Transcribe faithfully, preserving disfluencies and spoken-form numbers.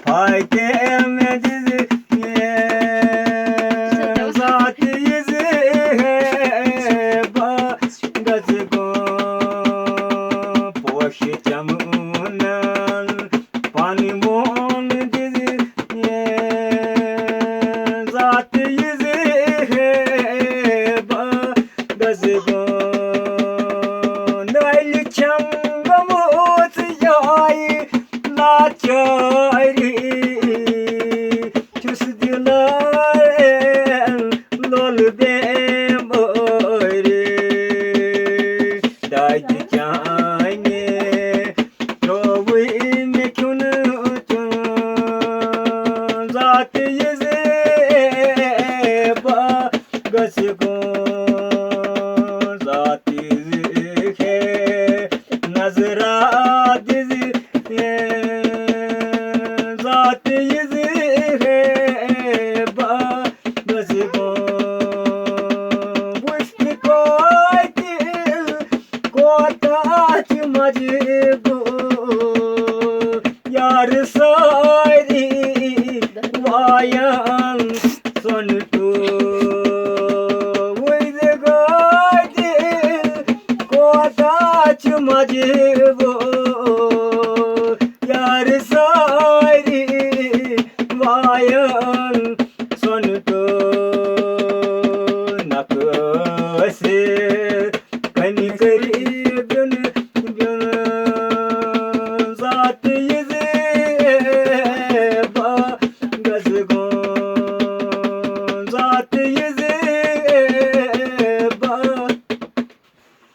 فاتح مےٚ دِژ ذات یہِ زِ ہے بہٕ گژھٕ گوٚو پوشہِ چمنن پن ووٚن دِژ ذات یہِ زِ ہے بہٕ گژھٕ گوٚو نٔلۍ چھم گٔمٕژ جایہِ لاچاری چھُس دِلہٕ لول بیمٲرۍ دادِ چانہِ تھووُے مےٚ کھیوٚن چون ذات یہِ زِ بہٕ گژھٕ گوٚو ذات یہِ زِ ہے نظرا دِژ ذات یہِ زِ ہے بہٕ گژھٕ گوٚو وٕچھ تہِ توتہِ کوتاہ چھِ مجبوٗر یار سٲری وایان سۄنہٕ ٹوٗ وٕچھ تہِ توتہِ کوتاہ چھِ مجبوٗر